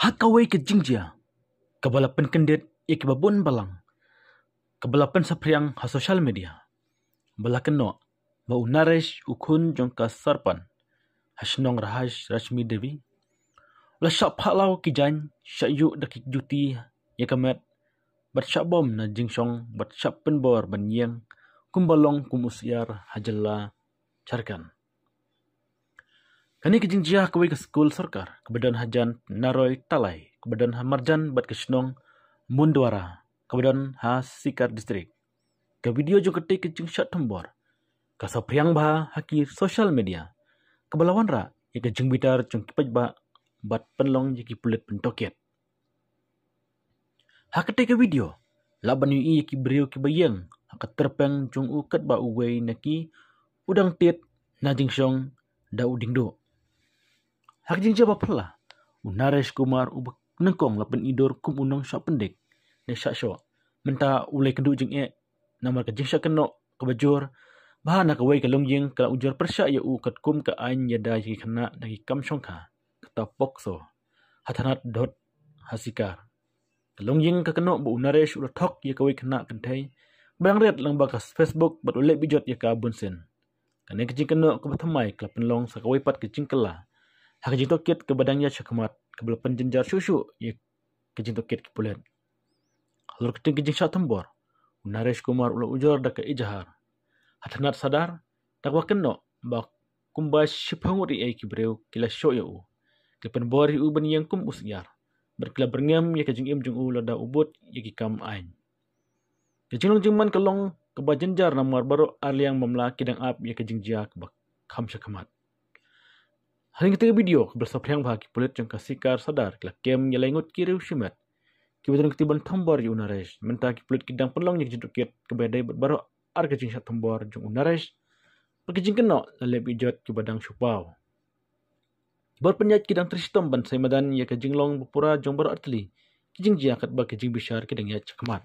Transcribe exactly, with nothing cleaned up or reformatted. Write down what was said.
Ha kawei ka jingjia kaba la pynkyndit ïa kiba bun balang, kaba la pynsaphriang ha social media, ba la kynnoh ba u Naresh, u khun jong ka Sarpan ha shnong Rahash Rashmi Devi, u la shah phahlaw ki jaiñ, shah ïuh da ki juti ïa ka met, bad shah bom na jingshong, bad shah pynbor ban ïeng kumba long kum u syiar ha jylla Jharkhand. Kane ka jingjia ha kawei ka skul sorkar kaba don hajan Naroi Talai, kaba don ha marjan bad ka shnong Mundwara kaba don ha Sikar District. Ka video jong katei ka jingshah thombor ka saphriang bha ha ki social media, kaba la wanrah ïa ka jingbitar jong ki paidbah bad pynlong ïa ki pulit pyntohkit. Ha katei ka video lah ban ïohi ïa ki briew kiba ïeng ha ka tyrpeng jong u katba uwei na ki u dang tied na jingshong da u diengduh. Ha ka jingjia ba phylla, u Naresh Kumar uba nyngkong la pyni dur kum u nongshah pyndik ne shah shoh, mynta u la ïakynduh jingeh namar ka jingshah kynnoh kaba jur bha na kawei ka longïing, ka la ujor pyrshah ïa u katkum ka aiñ ïada ïa ki khynnah na ki kam shongkha, kata POCSO, ha thanat Dod ha Sikar. Ka longïing ka kynnoh ba u Naresh u la thok ïa kawei ka khynnah kynthei ba dang rit lyngba ka Facebook bad u la leh bijot ïa ka bunsien. Kane ka jingkynnoh kaba thymmai ka la pynlong sa kawei pat ka jingkylla ha ka jingtohkit kaba dang ïaid shakhmat, kaba la pynjynjar shuh shuh ïa ka jingtohkit ki pulit. Halor katei ka jingshah thombor, u Naresh Kumar u la ujor da ka ejahar ha thanat Sadar, da kaba kynnoh ba kumba shiphew ngut ri ei ki briew ki la shoh ïa u, ki la pynbor ïa u ban ïeng kum u syiar, bad ki la byrngem ïa ka jingim jong u lada u bud ïa ki kam aiñ. Ka jinglong jingman ka long kaba jynjar namar baroh arliang mamla ki dang ap ïa ka jingjia kaba kham shakhmat. Hadien katei ka video kaba la saphriang bha, ki pulit jong ka Sikar Sadar ki la kem ïa lai ngut ki riew shimet kiba don ka kti ban thombor ïa u Naresh. Mynta ki pulit ki dang pynlong ïa ka jingtohkit kaba ïadei bad baroh ar ka jingshah thombor jong u Naresh bad ka jingkynnoh la leh bijot kiba dang shu paw. Ki bor pynïaid ki dang trei shitom ban sei madan ïa ka jinglong ba pura jong baroh artylli ki jingjia katba ka jingbishar ka dang ïaid shakhmat.